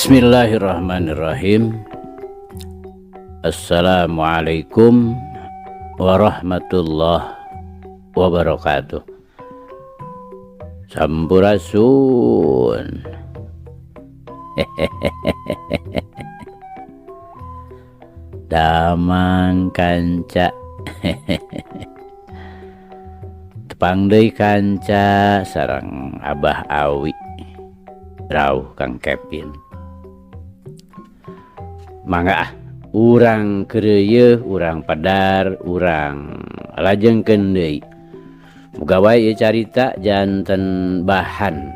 Bismillahirrahmanirrahim. Assalamualaikum warahmatullahi wabarakatuh. Sampurasun. Damang kanca. Tepang deui kanca sareng Abah Awi. Rauh Kang Kevin. Mangga ah, urang keureuyeung, urang padar, urang lajengkeun deui. Muga wae ieu carita janten bahan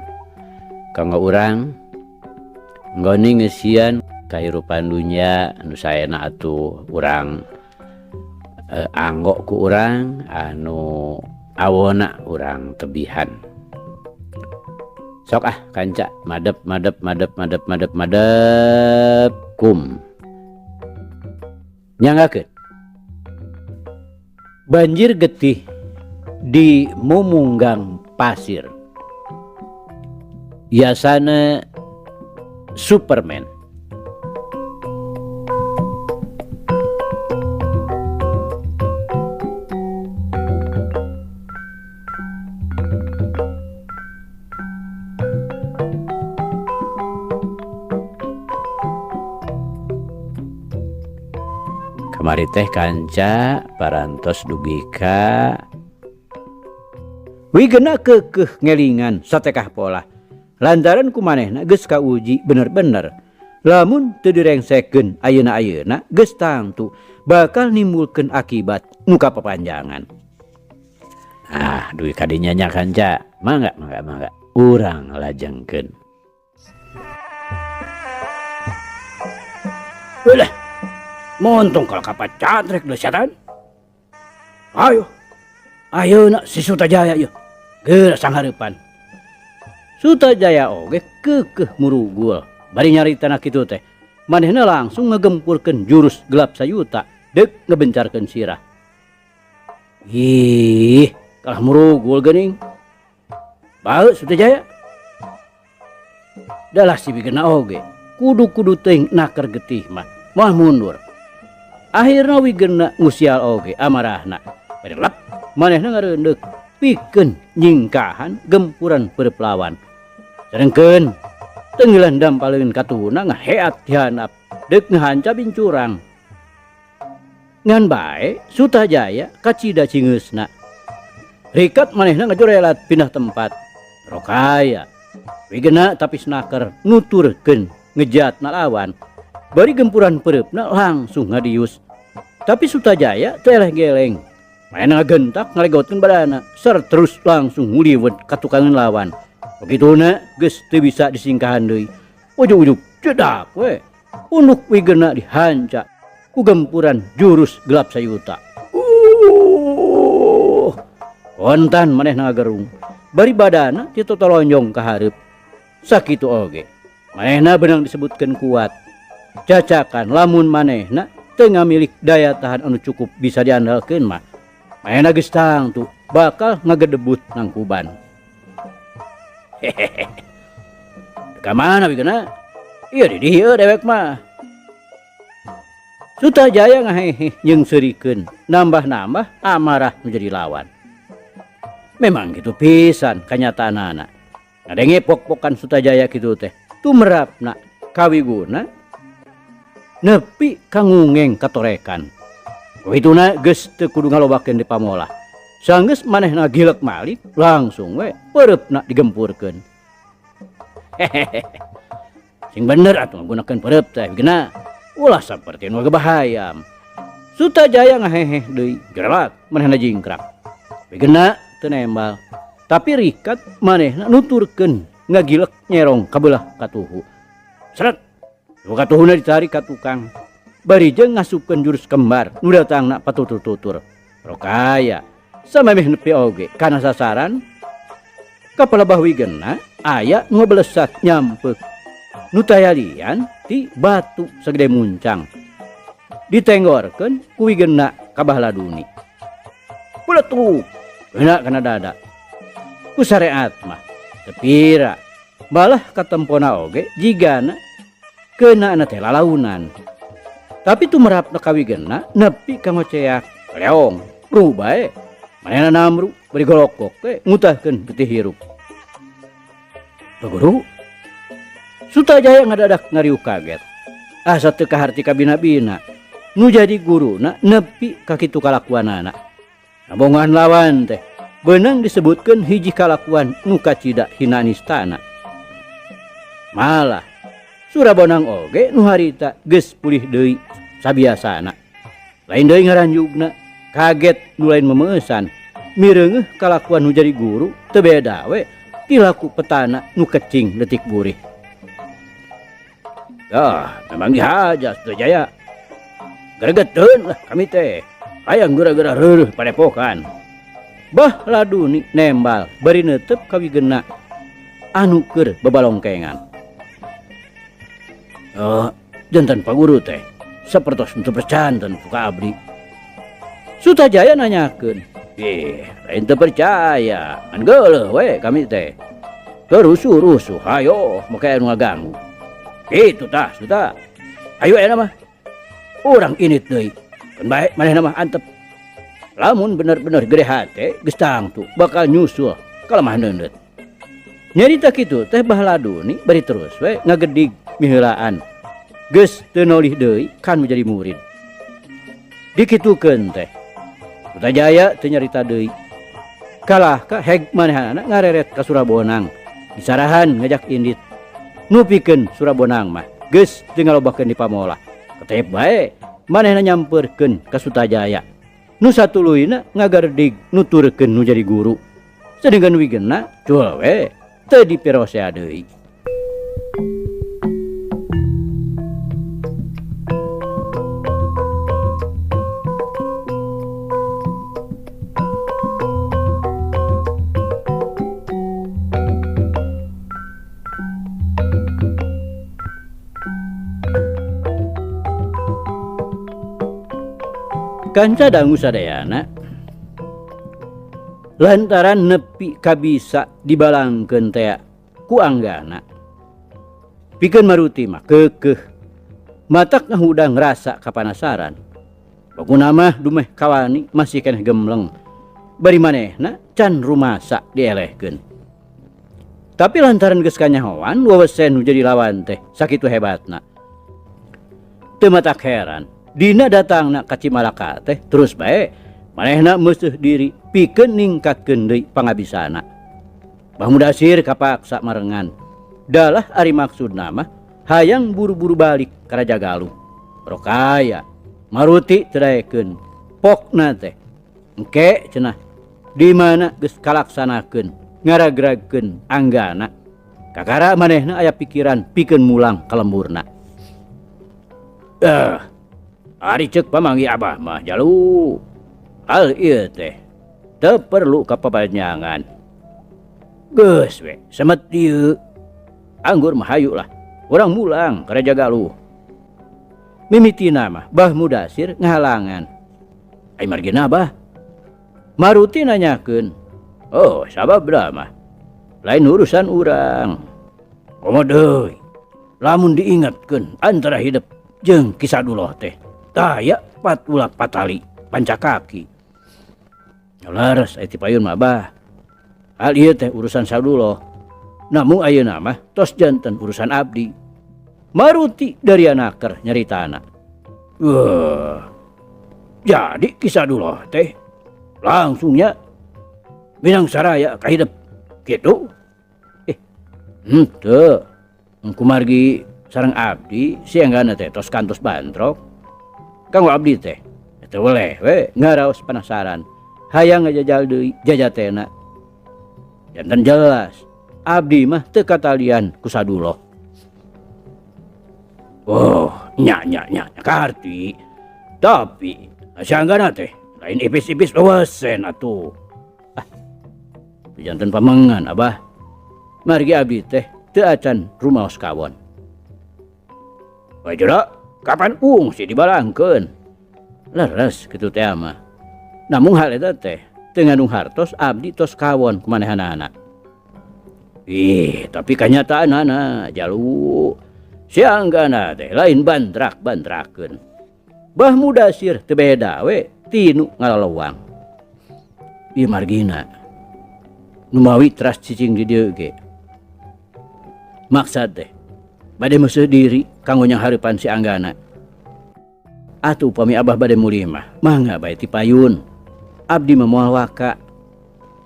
kanggo urang nggoni ngeusian kahirupan dunya anu saena atuh urang anggo ku urang anu awona urang tebihan. Sok ah kanca madep madep madep madep madep madep kum. Nyanggakeun. Banjir getih di Mumunggang Pasir. Yasana Superman. Kamari teh kanca parantos dugi ka Wigena keukeuh ngelingan satekah pola. Lantaran ku manehna geus kauji bener-bener. Lamun teu direngsekeun ayeuna-ayeuna geus tangtu bakal nimbulkeun akibat nu kapapanjangan. Ah, dugi ka dinya nya kanca. Mangga mangga mangga urang lajengkeun. Ulah, montong kalau kapacatrek deui setan. Ayo, ayeuna si Sutajaya ieu. Geura sanghareupan. Sutajaya oge keukeuh murugul. Bari nyaritana kitu teh, manehna langsung ngegempurkeun jurus gelap sayuta deuk ngebencarkeun sirah. Ih, kalah murugul geuning. Bae Sutajaya. Dalah si Wigena oge kudu-kudu teuing naker getih mah moal mundur. Akhirna Wigena ngusial oge amarahna. Bari lep manehna ngareundeuk pikeun nyingkahan gempuran peureub lawan. Sarengkeun tenggelan dampaleun katuhuna ngaheat dihandap deuk ngahanca bincurang. Ngan bae Sutajaya kacida cingeusna. Rikat manehna ngajorelat pindah tempat. Rokaya Wigena tapi snaker nuturkeun ngejatna lawan. Bari gempuran peureupna langsung ngadius. Tapi Sutajaya teu eleh geleng. Manehna ngagentak ngalegotkeun badana, ser terus langsung nguliwet ka tukangeun lawan. Begituna geus teu bisa disingkahan deui. Ujug-ujug cedak we. Punuk Wigena dihanca ku gempuran jurus gelap sayuta. Kontan manehna ngagerung. Bari badana titotolonjong ka hareup. Sakitu oge. Manehna beunang disebutkeun kuat. Cacakan lamun manehna teu ngamilik daya tahan anu cukup bisa diandalkeun mah. Manehna geus tangtu bakal ngagedebut nangkuban. Hehehe. Ka mana Wigena? Ieu di dieu dewek mah. Sutajaya ngaheheh jeung seurikeun, nambah-nambah amarah nu jadi lawan. Memang kitu pisan kanyataanana. Ngadenge pok-pokan Sutajaya kitu teh, tumerapna kawiguna nepi ka ngungeng katorekan. Kituna geus teu kudu ngalobakeun di pamolah. Sanggeus manehna gilek malik langsung we peureupna digempurkeun. Hehehe. Sing bener atuh nggunakeun peureub teh Wigena. Ulah saperti nu bahayam. Sutajaya ngaheheh deui, gerak manehna jingkrak. Wigena teu nembal. Tapi rikat manehna nuturkeun ngagilek nyerong kabelah katuhu. Seret. Nu katuhuna ditarik ka tukang. Bari jeung ngasupkeun jurus kembar nu datangna patutur-tutur. Rokaya samemeh nepi oge kana sasaran kapalabah Wigena aya nu belesat nyampeuk. Nu tayalian ti batu sagede muncang. Ditenggorkeun ku Wigena ka Bahladuni. Puletuk kena kana dada. Ku sareat mah teu pira. Malah katempona oge jigana Keuna teh lalaunan. Tapi tumerapna kawigena nepi ka ngoceak leong ru bae. Manehna namru bari golokok we ngutahkeun getih hirup. Pak Guru, Sutajaya ngadadak ngariuh kaget. Asa teu kaharti kabina-bina. Nu jadi guruna nepi ka kitu kalakuanana. Ngabongan lawan teh beunang disebutkeun hiji kalakuan nu kacida hinanistana. Malah Surabonang oge nu harita geus pulih deui sabiasana. Lain deui ngaranjugna, kaget nu lain memeusan. Mireungeuh kalakuan nu jadi guru teu beda we tilaku petana nu kecing leutik burih. Dah, memang dihaja Sutajaya. Gregeteun lah kami teh. Hayang gara-gara reureuh padepokan. Bah Laduni nembal bari neuteup kawigena anu keur babalongkengan. Oh, jantan Pak Guru teh sapertos teu percanten ku ka abdi. Sutajaya nanyakeun. Ih, lain teu percaya. Ngan geuleuh we kami teh. Kerusuh-rusuh, hayo make anu ngaganggu. Kitu tah, Suta. Ayo ayeuna mah. Urang init deui. Keun bae manehna mah antep. Lamun bener-bener gede hate geus tangtu bakal nyusul kalemah neundeut. Nyarita kitu teh Bah Laduni bari terus we ngagedig miheulaan. Geus teu nolih deui kan menjadi murid. Dikitukeun teh. Sutajaya teu nyarita deui. Kalah ka heg manehanana ngareret ka Surabonang. Disarahan ngajak indit. Nupikeun Surabonang mah geus teu ngalobakeun di pamolah. Ketep bae manehna nyamperkeun ka Sutajaya. Nu satuluyna ngagaredig nuturkeun nu jadi guru. Sedengkeun wigena cul we teu dipirosea deui. Kanca dangu sadayana lantaran nepi kabisa dibalangkeun tea ku anggana. Pikeun Maruti mah keukeuh matak ngahudang rasa kapanasaran. Pokona mah dumeh kawani masih keneh gemleng. Bari manehna can rumasa dielehkeun. Tapi lantaran geus kanyahoan wewesen nu jadi lawan teh sakitu hebatna. Teu matak heran dina datangna ka Cimalaka teh terus bae manehna meuseuh diri pikeun ningkatkeun deui pangabisana. Bah Mudasir kapaksa marengan. Dalah ari maksudna mah hayang buru-buru balik ka Raja Galuh. Rokaya Maruti teu daekeun. Pokna teh engke cenah di mana geus kalaksanakeun ngaragragkeun anggana. Kakara manehna aya pikiran pikeun mulang ka lemburna. Ari ceuk pamanggi abah mah jalu. Hal ieu teh teu perlu kapapanjangan. Geus we semet dieu. Anggur mah hayu lah. Urang mulang ka Raja Galuh. Mimitina mah Bah Mudasir ngahalangan. Ai margina abah? Maruti nanyakeun. Oh, sababna mah lain urusan urang. Komo deui lamun diingatkeun antara hidup jeung Ki Saduloh teh. Taya patula patali pancakaki. Leres aya ti payun mah abah. Hal ieu teh urusan Saduloh. Namun ayeuna mah tos janten urusan abdi. Maruti dari anaker nyaritana. Wah. Jadi Ki Saduloh teh langsungnya minang saraya ka hidup kitu. Henteu. Kumargi sareng abdi sianggana teh tos kantos bantrok. Kanggo abdi teh teu weleh we ngaraos penasaran. Hayang ngajajal deui jajatena. Janten jelas abdi mah teu katalian ku Saduloh. Oh, nya nya nya kaharti. Tapi sianggana teh lain ipis-ipis wewesen atuh. Ah, janten pamengan abah. Margi abdi teh teu acan rumaos kawon. Bajra, kapan ungsi dibalangkeun? Leres kitu teh mah. Namung hal eta teh teu ngandung hartos abdi tos kawon kumanehanana. Ih, tapi kanyataanana jalu. Si Anggana teh lain bantrak-bantrakeun. Bah Mudasir teu beda we tinu ngalalewang. Ieu margina numawi teras cicing di dieu ge. Maksad teh bade meuseuh diri kanggo nyanghareupan si Anggana. Atuh upami abah bade mulih mah mangga bae ti payun. Abdi mah moal waka.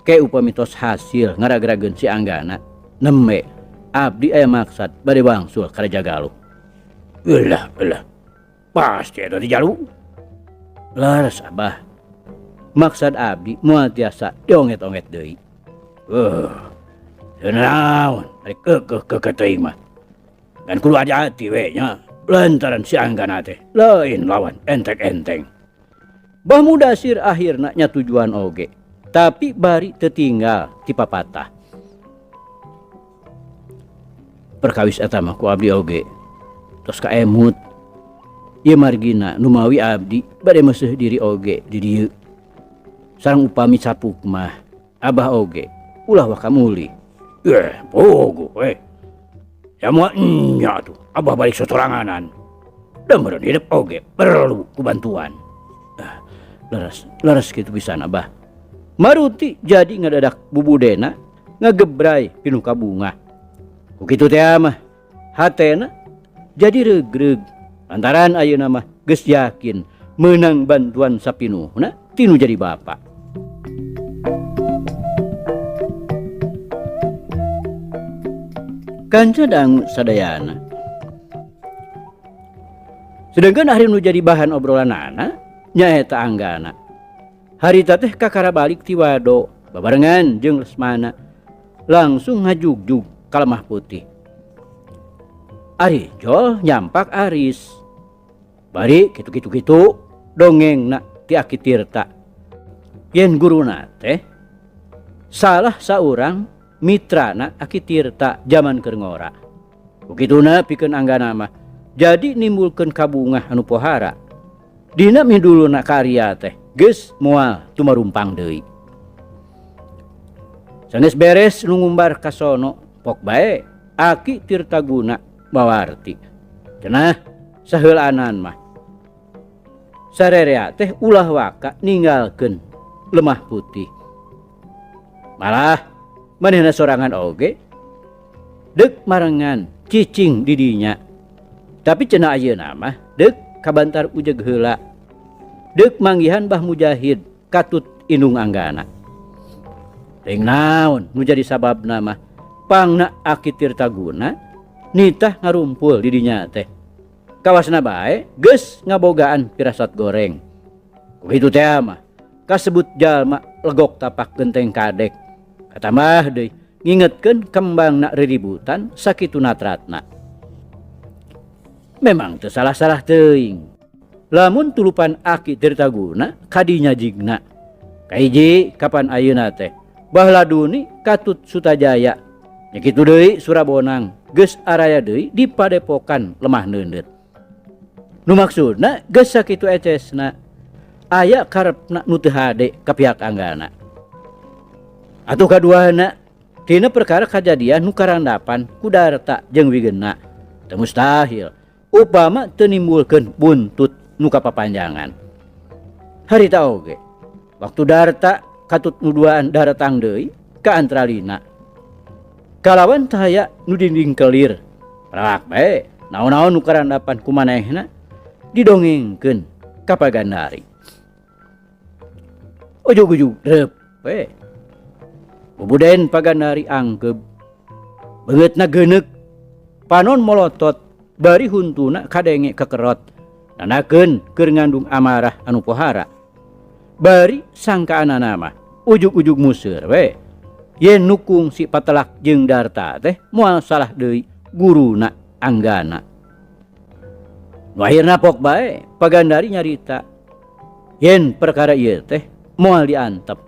Ke upami tos hasil ngaragrageun si Anggana nembe abdi aya maksad bade wangsul ka Raja Galuh. Elah elah pasti eta ti jalu. Leres abah. Maksad abdi moal tiasa dionget-onget deui. Teu naon ari keukeuh keukeuh teuing mah. Ngan kudu hati-hati we nya lantaran si Anggana teh lain lawan entek-enteng. Bah Mudasir akhirna nya tujuan oge, tapi bari tetinggal ti papatah. Perkawis eta mah ku abdi oge tos kaemut. Ieu margina numawi abdi bade meuseuh diri oge di dieu. Sareng upami sapuk mah abah oge ulah waka mulih. Bogo we. Ya moal nya tuh abah balik sosoranganan. Da meureun hidup oge perlu ku bantuan. Leres, leres kitu pisan abah. Maruti jadi ngadadak bubudena ngagebrai pinuh kabunga. Ku kitu teh mah hatena jadi regreg. Lantaran ayeuna mah geus yakin meunang bantuan sapinuhna tinu jadi bapa. Kanca dangu sadayana. Sedangkan ari nu jadi bahan obrolanana nyaeta Anggana. Harita teh kakara balik ti Wado babarengan jeung Lesmana langsung ngajugjug ka Lemah Putih. Ari Jol nyampak Aris. Bari kitu-kitu-kitu dongengna ti Aki Tirta. Yen guruna teh salah saurang mitrana Aki Tirta jaman keur ngora. Kukituna pikeun Anggana mah jadi nimbulkeun kabungah anu pohara. Dina miduluna karya teh geus moal tumarumpang deui. Sanes beres nu ngumbar ka sono pok bae Aki Tirta Guna bawarti. Cenah saheulaanan mah sarerea teh ulah waka ninggalkeun Lemah Putih. Malah manehna sorangan oge deuk marengan cicing di dinya. Tapi cenah ayeuna mah deuk kabantar ujeg heula. Deuk manggihan Bah Mujahid katut indung Anggana. Teuing naon nu jadi sababna mah pangna Aki Tirta Guna nitah ngarumpul di dinya teh. Kawasna bae geus ngabogaan pirasat goreng. Ku kitu teh mah kasebut jalma legok tapak genteng kadek. Katambah deui ngingetkeun kembangna riributan sakitu natratna. Memang teu salah-salah teuing. Lamun tulupan Aki Tirta Guna kadinya jigna. Kahiji kapan ayeuna teh Bahladuni katut Sutajaya. Nya kitu deui Surabonang geus araya deui di padepokan Lemah Neundeut. Nu maksudna geus sakitu ecesna aya karepna nu teu hade ka pihak Anggana. Atuh kaduana tina perkara kajadian nu karandapan ku Darta jeung Wigena teu mustahil upama teu nimbulkeun buntut nu kapapanjangan. Harita oge waktu Darta katut nu duaan daratang deui ka Antralina. Kalawan tahaya nu dinding kelir. Rak bae naon-naon nu karandapan ku manehna didongengkeun ka Pagandari. Ujug-ujug reup we. Bubuden Pagandari angkeb. Beungeutna geuneuk. Panon molotot bari huntuna kadenge kekerot. Nanakeun keur ngandung amarah anu pohara. Bari sangkaanana mah ujug-ujug museur we. Yen nukung si patelak jeung Darta teh moal salah deui guruna Anggana. Nu akhirna pok bae Pagandari nyarita yen perkara ieu teh moal diantep.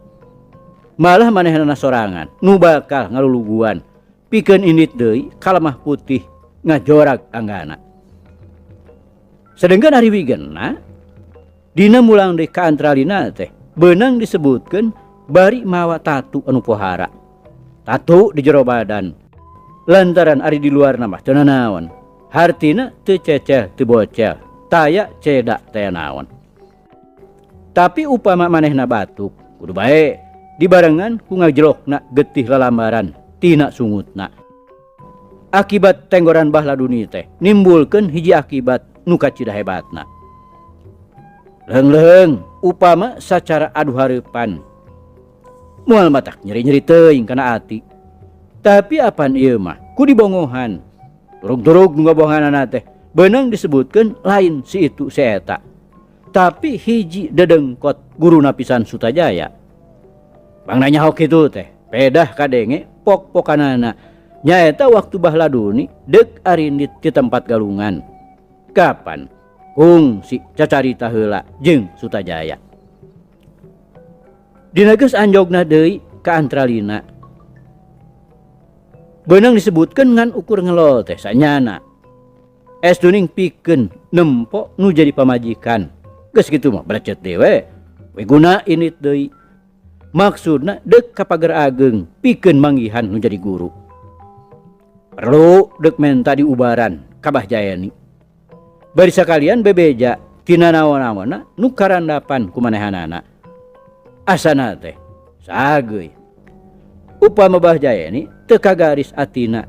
Malah manehna sorangan nu bakal ngaluluguan pikeun indit deui ka Lemah Putih ngajorag Anggana. Sedengkeun ari Wigena dina mulang deui ka Antralina teh beunang disebutkeun bari mawa tatu anu pohara. Tatu di jero badan. Lantaran ari di luar mah teu nanaon. Hartina teu cecel teu bocel, taya ceda taya naon. Tapi upama manehna batuk, kudu bae dibarengan ku ngajelokna getih lalambaran tina sungutna. Akibat tenggoran Bah Laduni teh nimbulkeun hiji akibat nu kacida hebatna. Leung-leung upama sacara adu hareupan. Moal matak nyeri-nyeri teuing kana ati. Tapi apan ieu mah ku dibongohan. Turug-turug nu ngabohonganana teh beunang disebutkeun lain si itu si eta. Tapi hiji dedengkot guruna pisan Sutajaya. Bangna nyaho kitu teh, pedah kadenge pok-pokanana. Nyaeta waktu Bah Laduni deuk arindit di tempat galungan. Kapan kungsi cacarita heula jeung Sutajaya. Dina geus anjogna deui ka Antralina. Beunang disebutkeun ngan ukur ngelol teh sanyana. Es duning pikeun nempo nu jadi pamajikan. Geus kitu mah brecet deui we. Wiguna init deui. Maksudna deuk ka pager ageng pikeun manggihan nu jadi guru. Perlu deuk menta diubaran ka Bah Jaeni. Bari sakalian bebeja tina naon-naonna nu karandapan ku manehanana. Asana teh sageuy. Upama Bah Jaeni teu kagaris atina,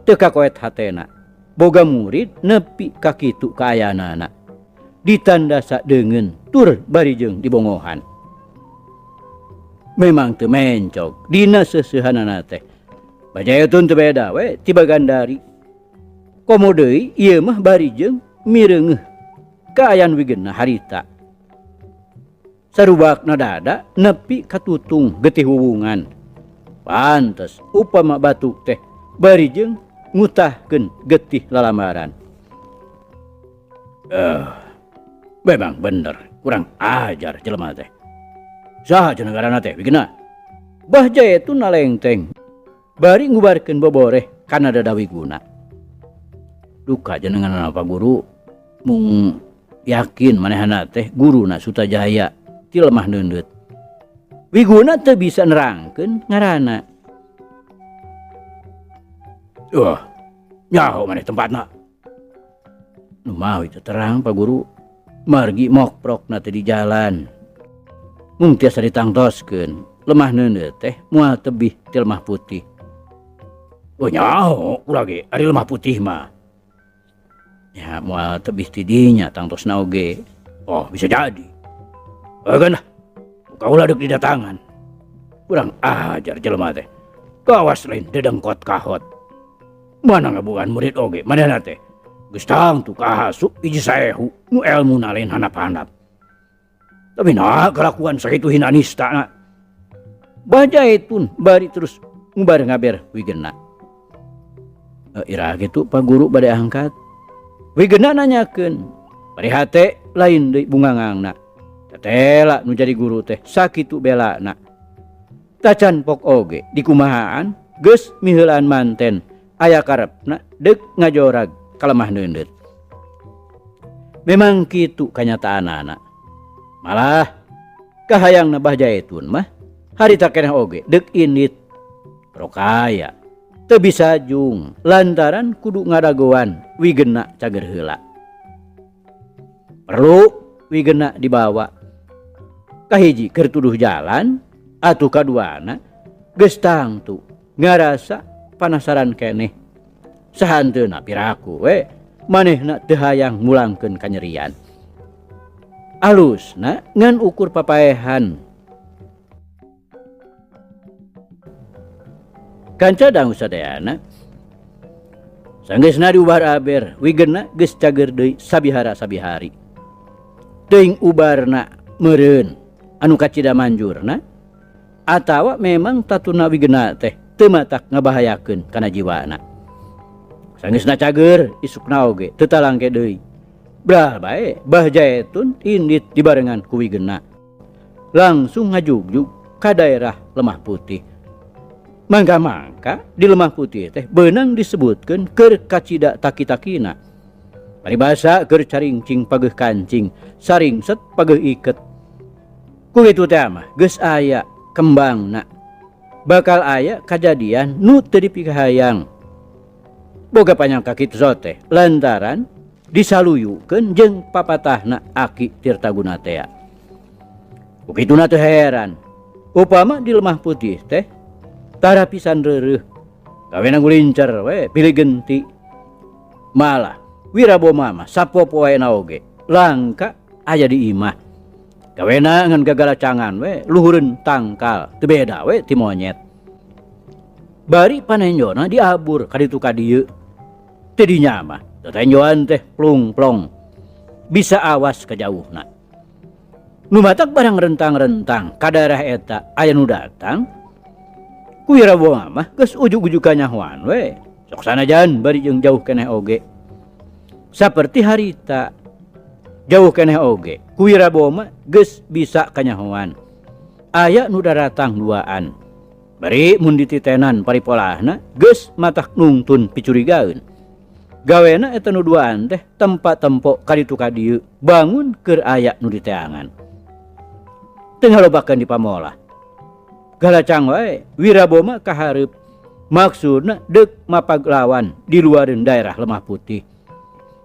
teu kakoet hatena. Boga murid nepi ka kitu kaayaanana. Ditandasa deungeun tur bari jeung dibongohan. Memang teu mencog dina seuseuhanana teh. Bah Jaetun teu beda we ti Bagandari. Komo deui ieu mah bari jeung mireungeuh kaayaan wigena harita. Sarubakna dada nepi katutung getih wuwungan. Pantes upama batuk teh bari jeung ngutahkeun getih lalamaran. Memang bener kurang ajar jelema teh. Saha cenah ngaranna teh wigena? Bah Jaetun nalengteng bari ngubarkeun boboreh kana dada Wiguna. Duka jenengan Pak Guru mung yakin manehna teh guruna Sutajaya ti lemah neundeut. Wiguna teu bisa nerangkeun ngaranna. Wah, nyaho maneh tempatna. Nu mawi teu terang Pak Guru. Margi mokprokna teh di jalan. Mung tiasa ditangtoskeun, lemah neundeut teh moal tebih ti lemah putih. Oh nyaho ulah ge ari lemah putih mah. Ya moal tebih ti dinya tangtosna oge. Oh bisa jadi. Eugeun lah. Kaula deuk didatangan. Kurang ajar jelema teh. Kawas lain dedengkot kahot. Mana ngabogaan murid oge manehna teh. Geus tangtu kahasup hiji saehu nu elmuna lain handap-handap. Tapi nah kelakuan sakitu hina nistana. Bah Jaetun bari terus ngubar ngaber wigena. Iraha kitu Pak Guru bade angkat. Wigena nanyakeun. Bari hate lain deui bungangangna. Tetela nu jadi guru teh sakitu belana. Tacan pok oge dikumahaan geus miheulaan manten aya karepna deuk ngajorag ka lemah neundeut. Memang kitu kanyataanana. Malah kahayangna Bah Jaetun mah harita keneh oge deuk indit. Rokaya teu bisa jung lantaran kudu ngadagoan wigena cager heula. Perlu wigena dibawa. Kahiji keur tuduh jalan atuh kaduana geus tangtu ngarasa panasaran keneh. Sahanteuna piraku we manehna teu hayang mulangkeun kanyerian. Alusna ngan ukur papaehan. Kanca dangu sadayana sanggeusna diubar aber wigena geus cager deui sabihara sabihari. Teuing ubarna meureun anu kacida manjurna atawa memang tatuna wigena teh teu matak ngabahayakeun kana jiwana. Sanggeusna cager isukna oge teu talangke deui. Brah bae Bah Jaetun indit dibarengan ku wigena. Langsung ngajugjug ka daerah Lemah Putih. Mangka-mangka di Lemah Putih teh beunang disebutkeun keur kacida taki-takina. Paribasa keur caringcing pageuh kancing, saringset pageuh iket. Ku kitu teh mah geus aya kembangna. Bakal aya kajadian nu teu dipikahayang. Boga panyangka kitu teh lantaran disaluyukeun jeung papatahna Aki Tirtaguna tea. Ku kituna teu heran upama di Lemah Putih teh tara pisan reureuh gawena gulincer we pilih genti. Malah Wiraboma mah sapopoena oge langka aya di imah. Gawena ngan gagalacangan we luhureun tangkal teu beda we ti monyet. Bari panenjona diabur ka ditu ka dieu. Teu dinya mah tetenjoan teh plung-plong bisa awas ka jauhna. Nu matak barang rentang-rentang ka daerah eta aya nu datang ku Wiraboma mah geus ujug-ujug kanyahoan we. Sok sanajan bari jeung jauh keneh oge. Saperti harita jauh keneh oge ku Wiraboma geus bisa kanyahoan. Aya nu daratang duaan. Bari mun dititenan paripolahna geus matak nungtun picurigaeun. Gawena eta nu duaan teh tempat tempo ka ditu ka dieu bangun keur aya nu diteangan. Teu ngalobakeun di pamolah. Galacang wae Wiraboma kahareup maksudna deuk mapaglawan di luareun daerah Lemah Putih.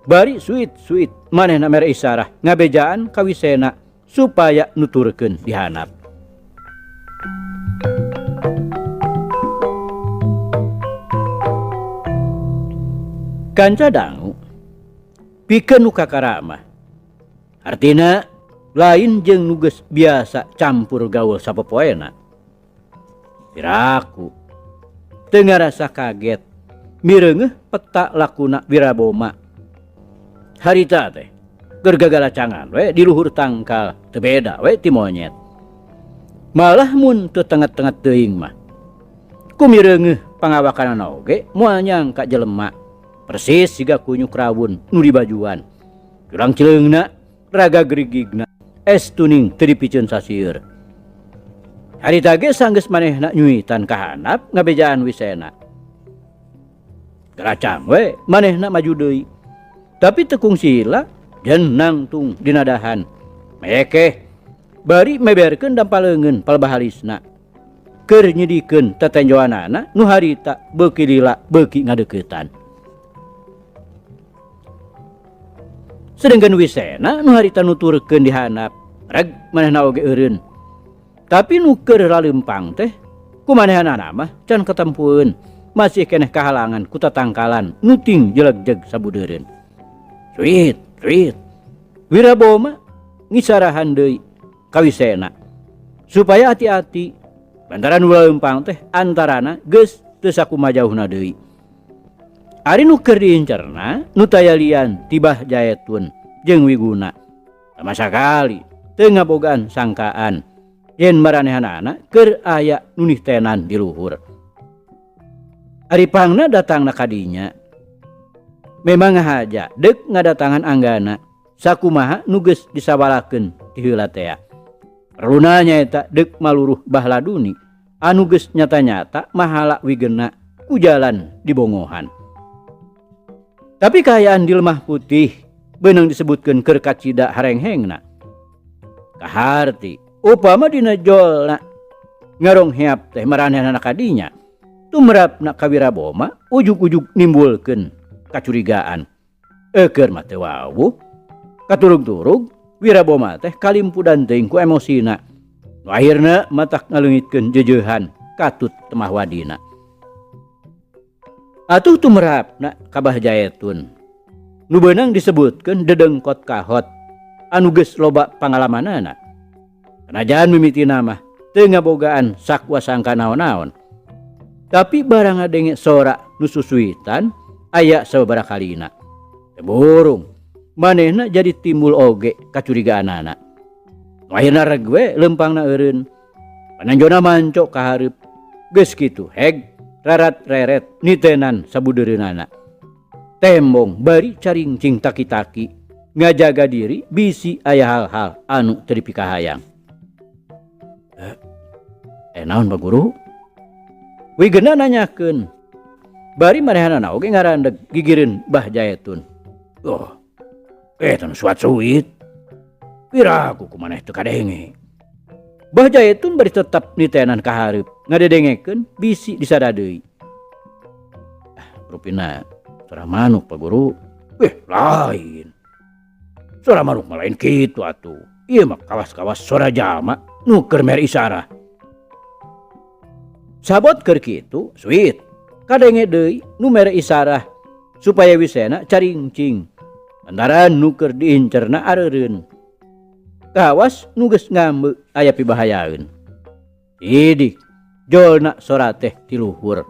Bari suit-suit manehna mere isarah ngabejaan ka Wisena supaya nuturkeun dihanap. Kanca dangu pikeun nu kakara mah artina lain jeung nu geus biasa campur gaul sapopoena. Piraku teu ngarasa kaget mireungeuh peta lakuna Wiraboma. Harita teh keur gagalacangan we di luhur tangkal teu beda we ti monyet. Malah mun teu tenget-tenget teuing mah kumireungeuh pangawakanana oge moal nyangka jelema. Persis siga kunyuk rawun nu dibajuan. Curang cileungna raga gerigigna es tuning teu dipiceun sasieur. Harita ge sanggeus manehna nyuitan ka handap ngabejaan Wisena. Garacang we manehna maju deui. Tapi teu kungsila jen nangtung dinadahan. Mekeh bari meberkeun dampaleungeun palbahalisna. Keur nyidikeun tetenjoanana nu harita beuki lila beuki ngadeuketan. Sedengkeun Wisena nu harita nuturkeun di handap, reg manehna oge eureun. Tapi nu keur laleumpang teh kumanehanana mah can katempueun, masih keneh kahalangan ku tatangkalan nu ting jelegjeg sabudeureun. Suit, suit. Wiraboma ngisarahan deui ka Wisena supaya hati-hati lantaran nu laleumpang teh antarana geus teu sakumajauhna deui. Ari nu keur diincerna nu tayalian tibah Jaetun jeung Wiguna. Sama sakali teu ngabogaan sangkaan yen maranehanana keur aya nu nitenan di luhur. Ari pangna datangna ka dinya memang ngahaja deuk ngadatangan anggana sakumaha nu geus disawalakeun ti heula tea. Perluna nyaeta deuk maluruh Bahladuni anu geus nyata-nyata mahala wigena ku jalan dibongohan. Tapi kaayaan di Lemah Putih beunang disebutkeun keur kacida harenghengna. Kaharti upama dina jolna ngarong heap teh maranehanana kadinya tumrapna ka Wiraboma ujug-ujug nimbulkeun kacurigaan. Eukeun mah teu wawuh katurug-turug Wiraboma teh kalimpudan teuing ku emosina. Nu akhirna matak ngaleungitkeun jeujeuhan katut temah wadina. Atuh tumrapna ka Bah Jaetun. Nu beunang disebutkeun dedengkot kahot anu geus loba pangalamanana. Kanajan mimitina mah teu ngabogaan sakuasangka naon-naon. Tapi barang ngadenge sora nu susuitan aya sababaraha kalina. Teu burung manehna jadi timbul oge kacurigaanana. Nu akhirna reg we leumpangna eureun. Pananjona mancok ka hareup. Geus kitu heg rarat reret nitenan sabudeureunana. Tembong bari caringcing taki-taki ngajaga diri bisi aya hal-hal anu teu dipikahayang. Naon Pak Guru? Wigena nanyakeun. Bari manehanana oge ngarandeg gigireun Bah Jaetun. Oh, eta nu suat-suit. Piraku ku maneh teu kadenge. Bah Jaetun bari tetep nitenan ka hareup ngadedengekeun bisi disada deui. Ah, rupina Sora manuk Pak Guru. Lain. Sora manuk mah lain kitu atuh. Ieu mah kawas-kawas sora jalma nu keur mere isarah. Sabot keur kitu, suit. Kadenge deui nu mere isarah supaya wisena caringcing. Lantaran nu keur diincerna areureun. Kawas nu geus ngambe aya pibahayaeun. Sidik jolna sora teh ti luhur.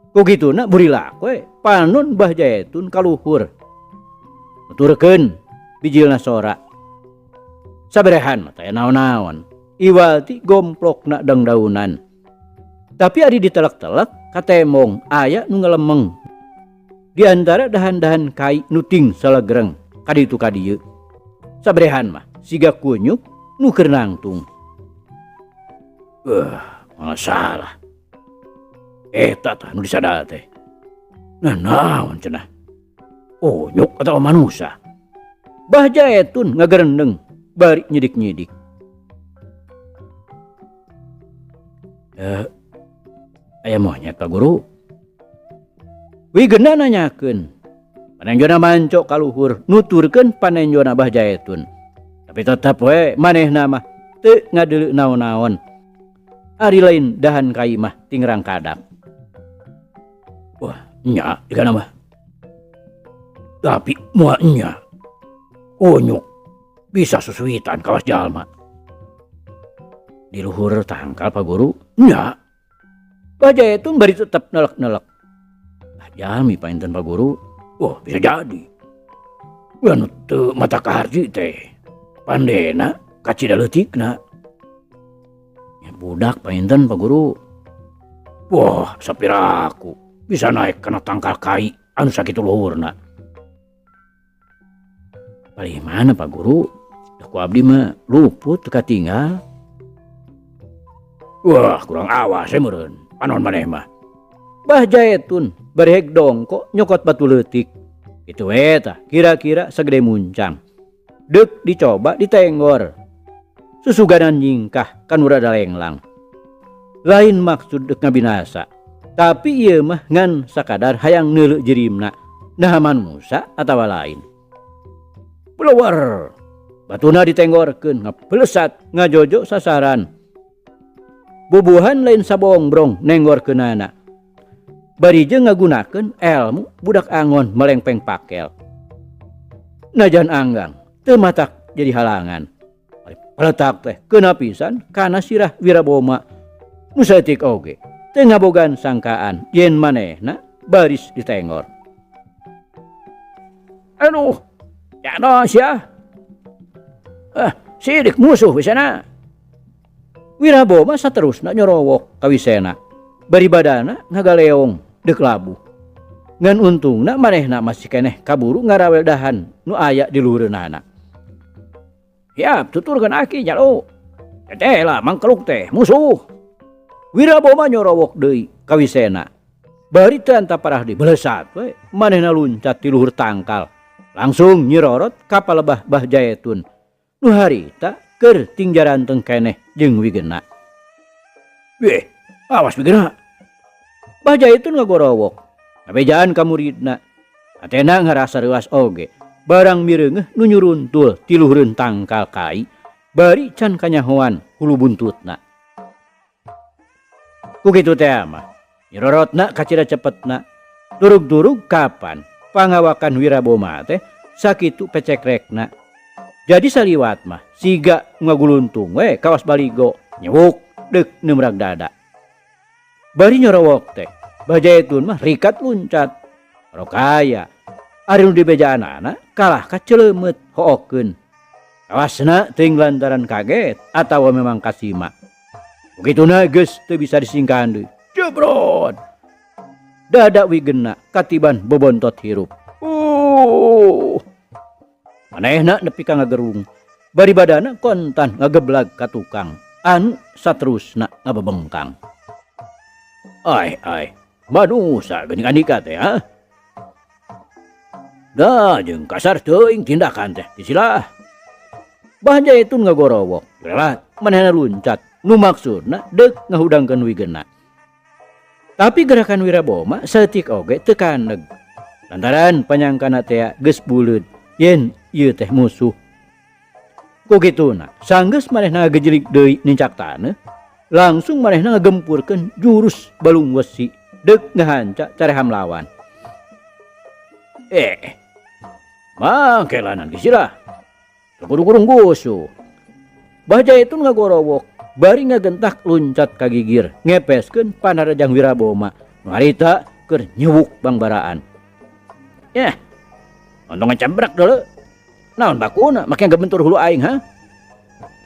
Ku kituna burilak we panon Bah Jaetun ka luhur. Nuturkeun bijilna sora. Saberehan mah taya naon-naon. Iwal ti gomplokna dangdaunan. Tapi ari ditelek-telek katemong aya nu ngalemeng. Di antara dahan-dahan kai nu ting salegreng kaditu ka dieu. Saberehan mah siga kunyuk nu keur nangtung. Masalah. Eta tah nu disadal teh. Nah naon cenah? Onyok atawa manusa? Bah Jaetun ngagerendeng bari nyidik-nyidik. Aya monyet Pak Guru. Wigena nanyakeun. Panenjona manco ka luhur nuturkeun panenjona Bah Jaetun. Tapi tetep we manehna mah teu ngadeuleu naon-naon. Ari lain dahan kai mah tingrang kadak. Wah, nya digana mah. Tapi moal nya. Onyok bisa susuitan kawas jalma. Di luhur tangkal Pak Guru, nya. Bah Jaetun bari tetep nelek-nelek. Ah, jalmi painten Pak Guru. Wah, bisa jadi. Anu teu mata kaharti teh. Pandena kacida leutikna. Ya, budak painten Pak Guru. Wah, sapiraku bisa naik kana tangkal kai anu sakitu luhurna. Palih mana Pak Guru? Da ku abdi mah luput teu katinggal. Wah, kurang awas we meureun. Panon maneh mah. Bah Jaetun bari heg dongko nyokot batu leutik. Kitu we tah, kira-kira sagede muncang. Deuk dicoba ditenggor. Susuganan nyingkah kan rada lenglang. Lain maksud deuk ngabinasa, tapi ieu mah ngan sakadar hayang neuleu jirimna. Nah manusa atawa lain. Keluar. Batuna ditenggorkeun ngapelesat ngajojo sasaran. Bubuhan lain sabongbrong nenggorkeunana. Bari jeung ngagunakeun elmu budak angon melengpeng pakel. Najan anggang teu matak jadi halangan. Paletak teh keuna pisan kana sirah Wiraboma. Nu saeutik oge teu ngabogaan sangkaan yen manehna baris ditenggor. Aduh, jano sia. Sidik musuh wisena. Wiraboma saterusna nyorowok ka wisena. Bari badana ngagaleong deuk labuh. Ngan untungna manehna masih keneh kaburu ngarawel dahan nu aya di luhureunana. Siap, tuturkeun aki jalo. Teteh lah mangkeluk teh musuh. Wiraboma nyorowok deui ka wisena. Bari teu antaparah deui belesat we manehna luncat ti luhur tangkal. Langsung nyirorot ka palebah Bah Jaetun. Nu harita keur tingjaranteng keneh jeung Wigena. Weh, awas Wigena. Bah Jaetun ngagorowok. Ngabejaan ka muridna. Atena ngarasa reuas oge. Barang mireungeuh nu nyuruntul ti luhureun tangkal kai, bari can kanyahoan hulu buntutna. Ku kitu teh mah, nyirorotna kacida cepetna. Durug-durug kapan pangawakan Wiraboma teh sakitu pecekrekna. Jadi saliwat mah siga ngaguluntung we kawas baligo nyewuk deuk neumrag dada. Bari nyorowok teh, Bah Jaetun mah rikat luncat. Rokaya ari nu dibejaanana kalah ka ceuleumeup hookeun. Kawasna teuing lantaran kaget atawa memang kasima. Begituna geus teu bisa disingkahan deui. Jebrot. Dada Wigena katiban bobontot hirup. Manehna nepi ka ngagerung. Bari badana kontan ngageblag ka tukang anu saterusna ngabebengkang. Ai ai, manusa geuning andika teh ha? Da jeung kasar teuing tindakan teh disilah. Bah Jaetun ngagorowok, lelat manehna luncat nu maksudna deuk ngahudangkeun Wigena. Tapi gerakan Wiraboma saeutik oge teu kaneg. Lantaran panyangkana tea geus buleud yen ieu teh musuh. Ku kituna sanggeus manehna ngagejelig deui nincak taneuh, langsung manehna ngagempurkeun jurus balung wesi deuk ngahanca careham lawan. Eh, mangkelanan ge sirah. Teu kudu kurung gusuh. Bah Jaitun ngagorowok bari ngagentak luncat ka gigir ngepeskeun panarajang Wiraboma nu harita keur nyewuk bangbaraan. Yeh, untung ngecebrak dulu. Naon bakuna make ngabentur hulu aing ha?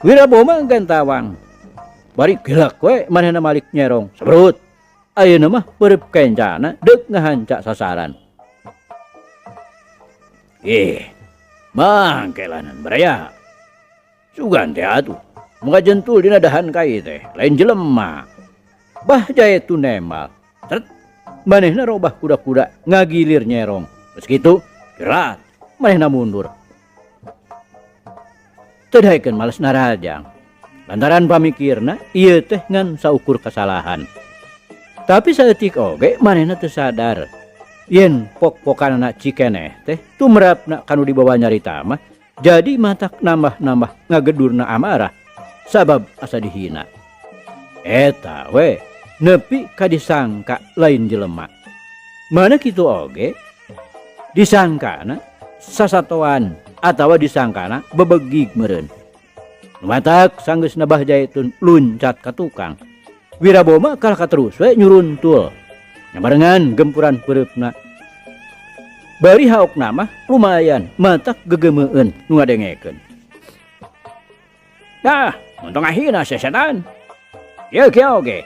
Wiraboma gantawang. Bari gelak we manehna malik nyerong. Sebrut. Ayeuna mah peureub kencana deuk ngahanca sasaran. Ih, mangkelanan baraya. Sugan teh atuh. Muka jentul dina dahan kai teh, lain jelema. Bah Jaitun nemal. Tret, manehna robah kuda-kuda ngagilir nyerong. Geus kitu, gerat, manehna mundur. Teu daekeun males narajang. Lantaran pamikirna ieu teh ngan saukur kasalahan. Tapi saeutik oge manehna teu sadar yen pok-pokanana cikeneh teh tumrapna kanu dibawa nyarita mah jadi matak nambah-nambah ngagedurna amarah sabab asa dihina. Eta we nepi ka disangka lain jelema. Mana kitu oge disangkana sasatoan atawa disangkana bebegig meureun. Matak sanggeus Bah Jaitun luncat ka tukang. Wiraboma kalah katerus we nyuruntul. Nyabarengan gempuran peureupna. Bari haokna mah lumayan matak gegemeun nu ngadengekeun. Dah, untung ngahina sesetan. Ieu kieu oge.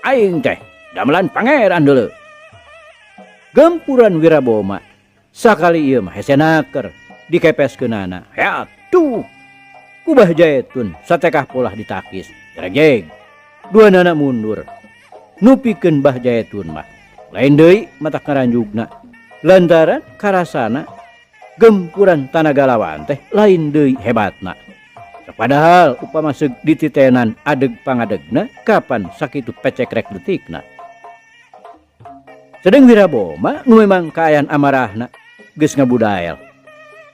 Aing teh damelan pangeran deuleu. Gempuran Wiraboma sakali ieu mah hese naker dikepeskeunana. Heat tuh. Ku Bah Jaitun satekah polah ditakis. Jeregjeg. Dua nana mundur. Nupikeun Bah Jaitun mah lain deui matak ngaranjugna. Lantaran karasana gempuran tanaga lawan teh lain deui hebatna. Padahal upama seug dititenan adeg pangadegna kapan sakitu pecekrek detikna. Sedeng Wiraboma nu memang kaayaan amarahna geus ngabudael.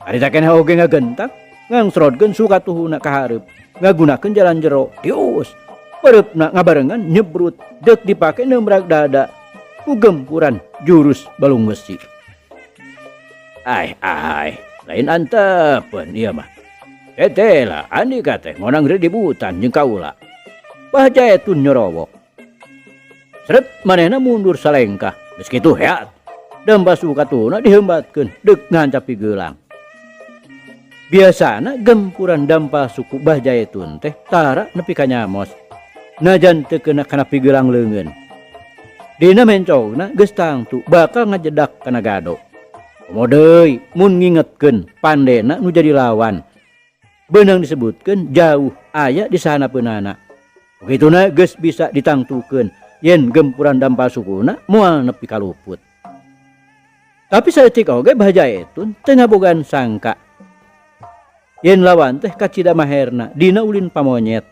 Harita keneh oge ngagentak ngangsrodkeun sukatuhuna ka hareup ngagunakeun jalan jero. Tius peureupna ngabarengan nyebrut deuk dipake neumrag dada ku gempuran jurus balung besi. Ai ai, lain antepeun ieu mah. Tetela andika teh ngonang ributan jeung kaula. Bah Jaitun nyorowok. Seret manehna mundur salengkah. Geus kitu heat. Dampa sukatuhuna dihembatkeun deuk ngancap pigelang. Biasana gempuran dampa suku Bah Jaitun teh tara nepi ka nyamos. Najan teu keuna kana pigelang leungeun. Dina mencogna geus tangtu bakal ngajedak kana gado. Komo deui mun ngingetkeun pandena nu jadi lawan. Beunang disebutkeun jauh aya di sahanapeunana. Begituna geus bisa ditangtukeun yen gempuran dampal sukuna moal nepi ka luput. Tapi saeutik oge Bah Jaitun teu ngabogaan sangka yen lawan teh kacida maherna dina ulin pamonyet.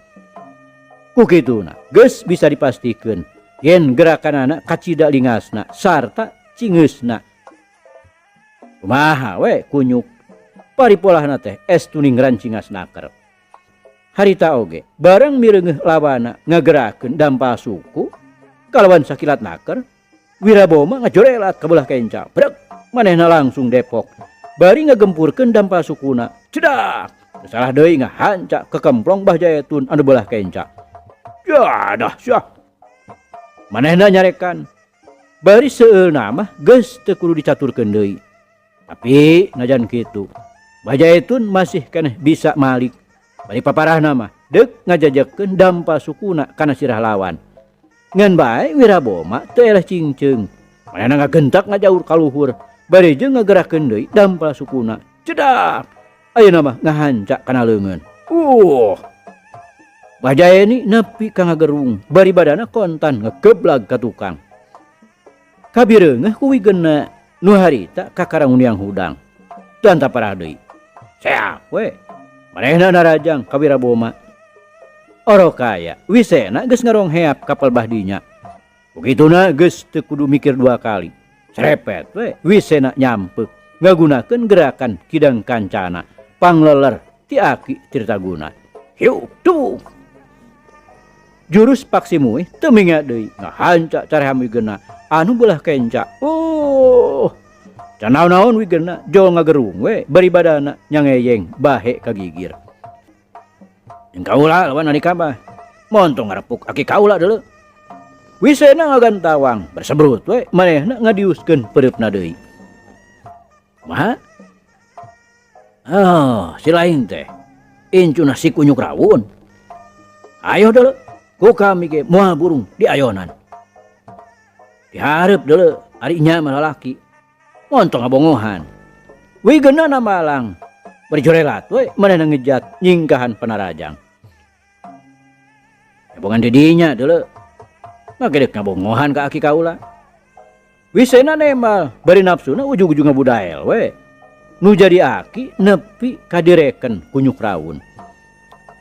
Ku kituna geus bisa dipastikeun yen gerakanana kacida lingasna sarta cingeusna. Kumaha we kunyuk paripolahna teh estu ning rancingas naker. Harita oge barang mireungeuh lawana ngagerakeun dampal suku kalawan sakilat naker, Wiraboma ngajorelat ka belah kenca. Brek, manehna langsung depok. Bari ngagempurkeun dampal sukuna. Cedak, salah deui ngahanca kekemplong Bah Jaitun anu belah kenca. Jadah sia. Manehna nyarekan. Bari seueulna mah geus teu kudu dicaturkeun deui. Tapi najan kitu, Bah Jaitun masih keneh bisa malik. Bari paparahna mah deuk ngajajakkeun dampal sukuna kana sirah lawan. Ngan bae Wiraboma teu eleh cingceung. Manehna ngagentak ngajaur ka luhur, bari jeung ngagerakeun deui dampal sukuna. Cedak. Ayeuna mah ngahanca kana leungeun. Bah Jaeni nepi ka ngagerung, bari badana kontan ngegeblag ka tukang. Kabireungeuh ku wigena nu harita kakara nguniang hudang. Teu parah deui. Seak we. Manehna narajang ka Wiraboma. Orokaya wisena geus ngarongheap kapal bahdinya. Begituna geus teu kudu mikir dua kali. Serepet we Wisena nyampek ngagunakeun gerakan kidang kancana pangleler ti aki Tirtaguna. Hiuk tuk. Jurus paksi muih teu minga deui ngahanca caream Wigena anu beulah kenca. Oh. Can naon-naon Wigena jol ngagerung we bari badana nyangeyeng bahe kagigir. Jeung kaula lawan ari kabah. Montong ngarepuk aki kaula deuleu. Wisena ngagantawang bersebrut we manehna ngadiuskeun peureupna deui. Kumaha? Oh, si lain teh incuna si kunyuk rawun. Ayo deuleu, ku kami ge moal burung diayonan. Dihareup deuleu ari nya mah lalaki. Montong ngabongohan. Wigena namalang berjorelat we manehna ngejat nyingkahan panarajang. Nyabongan di dinya deuleu. Make deuk ngabongohan ka aki kaula. Wisena nembal bari nafsuna ujug-ujug ngabudael we. Nu jadi aki nepi kadireken kunyuk rawun.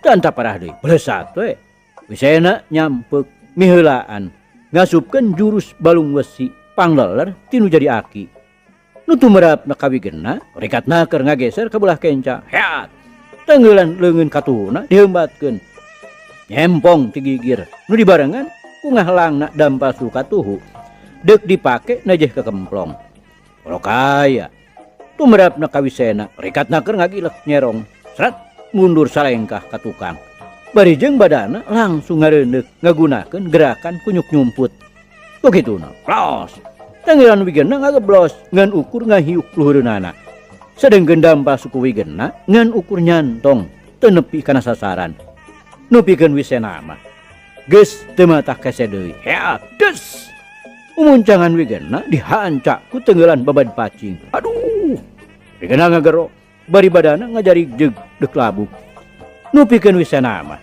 Dan parah deui blesat we. Wisena nyampek miheulaan ngasupkeun jurus balung wesi pangleler ti nu jadi aki. Nu tumerapna ka Wigena rikatna keur ngageser ka belah kenca. Heat. Tenggelan leungeun katuhuna diheumbatkeun. Nyempong ti gigir nu dibarengan ku ngahlangna dampal sukatuhu deuk dipake najeh ka kemplong. Kaya tumerapna ka Wisena rikatna keur ngagilek nyerong. Sret mundur salengkah ka tukang. Bari jeung badana langsung ngareundeuk ngagunakeun gerakan kunyuk nyumput. Begituna los. Tenggelan Wigena ngageblos ngan ukur ngahiuk luhureunana. Sedengkeun dampal suku Wigena ngan ukur nyantong teu nepi kana sasaran. Nu pikeun Wisena mah geus teu matah kese deui. Heat des. Umuncangan Wigena dihanca ku tenggelan babad pacing. Aduh. Wigena ngagero bari badana ngajarig jeug deuk labuk. Nu pikeun Wisena mah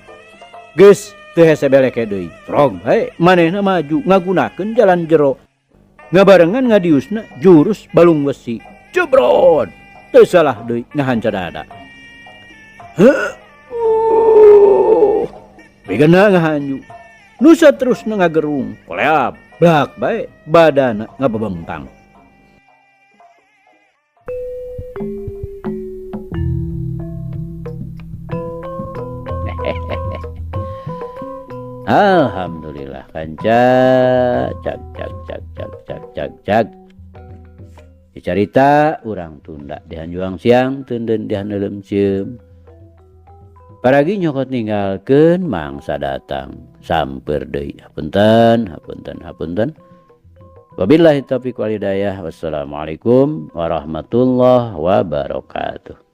geus teu hese beleke deui. Rong bae manehna maju ngagunakeun jalan jero. Ngabarengan ngadiusna jurus balung wesi. Jebrod. Teu salah deui ngahanca dada. Heuh. Wigena ngahanju. Nu saterusna ngagerung, koleap, blak bae badana ngabebengkang. Alhamdulillah kanca cak cak cak cak cak cak cak. Dicarita urang tunda dihanjuang siang teunden dihaneuleum cieum. Paragi nyokot ninggalkeun mangsa datang samper deui. Hapunten hapunten hapunten. Wabillahi taufiq wal hidayah. Wassalamualaikum warahmatullahi wabarakatuh.